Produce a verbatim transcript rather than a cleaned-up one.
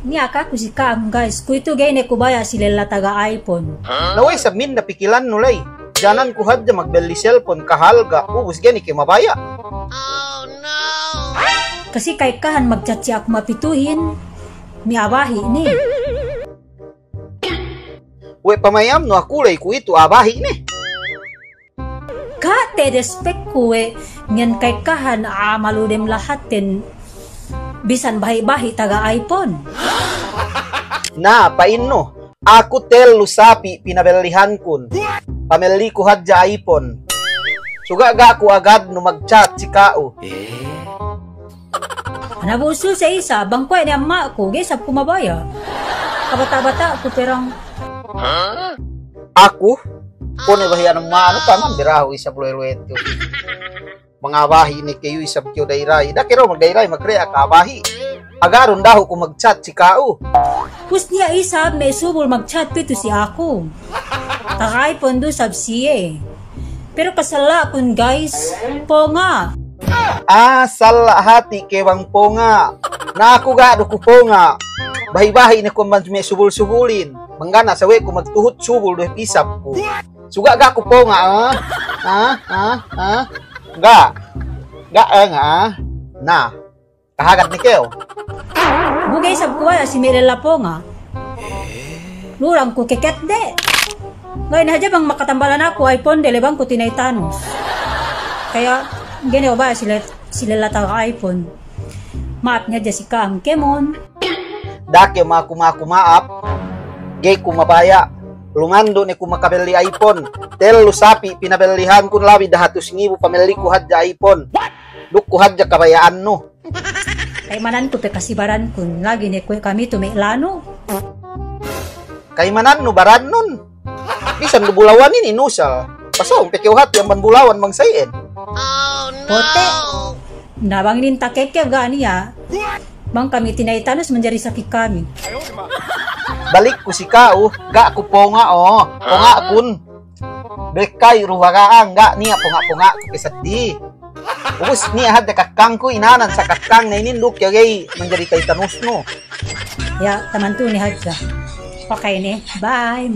Niya' kaku si ka'am, guys, kuwe'itu ga'i ne ku baya' si lella taga iPhone. Na we' isab minda pikilannu ley. Janan ku hadja magbelli cellphone kahalga', ubus ga'i ne ke mabaya'. Kasi ka'ekkahan magchat si aku mapituhin, me' abahi' ne. We' pamayamnu aku ley kuwe'itu abahi' ne. Ga' te'ed respect ku we' ngen ka'ekkahan a'a malu dem lahatten bisan bahi'-bahi' taga iPhone. Na, pa'innu, aku tellu sapi' pinabellihankun. Pamelliku hadja iPhone. Suga' ga' ku agadnu magchat si ka'u. Ana bu' suse isab, bang kuwe' ne amma'ku, ga'i isab ku mabaya'. Kabata'-bata'ku pe dang. Aku? Kuwe' ne bahi' anu ma'anu, paman birahu isab luwe-luwe tu. Mangabahi' ne kew isab kew da'iray. Da'a kew dahu' magda'iray, magkreya kabahi'. Agarun dahu' ku magchat si ka'u. Pus niya' isab me' subul magchat pitu si aku. Taga iPhone du isab siye. Pero kasalla'kun, guys, ponga'. Ah, salla' hati' ke bang ponga'. Na aku ga' du ku ponga'. Bahi'-bahi' ne ku amban me' subul-subulin. Bang ga' na sawe'ku magtuhut subul du isab ku. Suga' ga' ku ponga', ah. Ah, ah, ah. Ga'. Ga', eh, ah. Na. Kahagad ne kew. Bu ga'i isab ku baya' si me' lella ponga'. Lurang ku keket de. Ga'i ne hadja bang makatambalan aku iPhone de lebang ku tina'itanus. Kaya ga'i ne ku baya' si le-, si lella taga iPhone. Ma'ap ne hadja si ka'am kēmon. Da'a kew maku-maku ma'ap. Ga'i ku mabaya'. Lumandu' ne ku makabelli iPhone. Tellu sapi' pinabellihankun labi dahatus ngibu pamelliku hadja iPhone. Duk ku hadja kabaya'annu. Ka'imananku pe kasibarankun, lagi' ne kuwe' kami tu me' lanu'. Ka'imanannu barannun? Bisan du bulawan inin usal. Pasōng pe kew hati' amban bulawan bang sa'i'en. Pote'. Na bang inin takeke ga' niya'. Bang kami tina'itanus manjari saki kami. Balikku si ka'u, ga' ku ponga', o. Ponga'kun. Bekka'i ruwa ga'ang, ga' niya' ponga'-ponga'ku ke seddili. Ubus niya' hadja kakkangku, inanan sa kakkang ne inin duk ga'i manjari ta'itanusnu. Ya, taman tu ne hadja. Okey ne, bye.